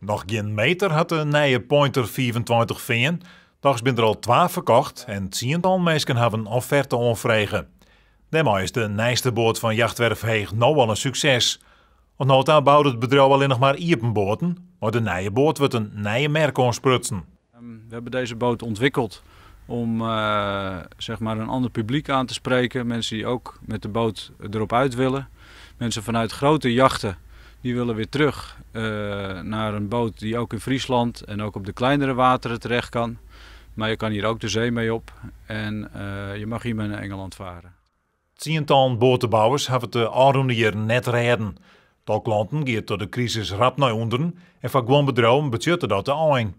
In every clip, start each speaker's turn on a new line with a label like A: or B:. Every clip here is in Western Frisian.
A: Noch gjin meter hat de nije Pointer 25 fearn, dochs binne der al twa ferkocht en tsientallen minsken hawwe in offerte oanfrege. Dêrmei is de nijste boat fan Jachtwerf Heech no al in sukses. Oant no ta boude it bedriuw allinnich mar iepen boaten, mei de nije boat wurdt in nije merk oansprutsen.
B: We hebben deze boot ontwikkeld om zeg maar een ander publiek aan te spreken. Mensen die ook met de boot erop uit willen. Mensen vanuit grote jachten die willen weer terug naar een boot die ook in Friesland en ook op de kleinere wateren terecht kan. Maar je kan hier ook de zee mee op en je mag hier mee naar Engeland varen.
A: Tsientallen boatebouwers hawwe it de ôfrûne jierren net rêden. Tal klanten giet troch de krisis rap nei ûnderen en foar guon bedriuwen betsjutte dat de ein.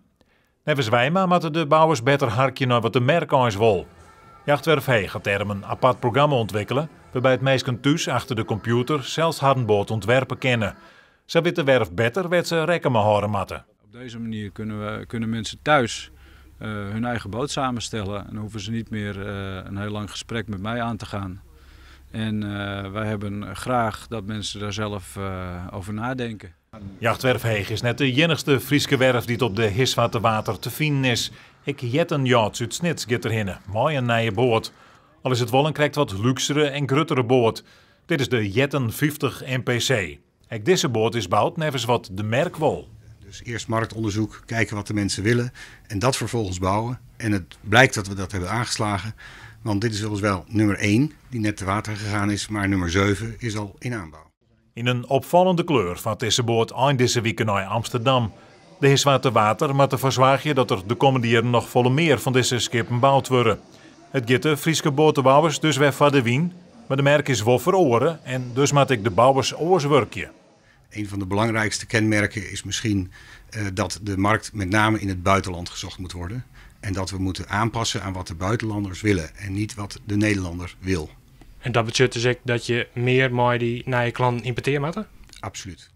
A: Neffens Wijma moatte de bouwers better harkje nei wat de merk eins wol. Jachtwerf Heech hat dêrom in apart programma ûntwikkele, wêrby't minsken thús achter de kompjûter sels harren boat ûntwerpe kinne. Sa wit de werf better wêr't se rekken mei hâlde moatte.
B: Op deze manier kunnen, we, kunnen mensen thuis hun eigen boot samenstellen. En dan hoeven ze niet meer een heel lang gesprek met mij aan te gaan. En wij hebben graag dat mensen daar zelf over nadenken.
A: Jachtwerf Heech is net de iennichste Fryske werf dy't op de Hiswa te Water te finen is. Ek Jetten Yachts út Snits giet derhinne, mei in nije boat. Al is it wol in krekt wat lúksere en gruttere boat. Dit is de Jetten 50 MPC. Ek dizze boat is boud neffens wat de merk wol.
C: Dus eerst marktonderzoek, kijken wat de mensen willen en dat vervolgens bouwen. En het blijkt dat we dat hebben aangeslagen, want dit is wel nummer 1 die net te water gegaan is, maar nummer 7 is al in aanbouw.
A: Yn in opfallende kleur fart dizze boat ein dizze wike nei Amsterdam. De Hiswa te Water moat derfoar soargje dat der de kommende jierren noch folle mear fan dizze skippen boud wurde. It giet de Fryske boatebouwers dus wer foar de wyn, mar de merk is wol feroare en dus moatte ek de bouwers oars wurkje.
C: Een van de belangrijkste kenmerken is misschien dat de markt met name in het buitenland gezocht moet worden. En dat we moeten aanpassen aan wat de buitenlanders willen en niet wat de Nederlander wil.
D: En dat betsjut dus ek dat je mear mei dy nije klanten yn petear moatte?
C: Absoluut.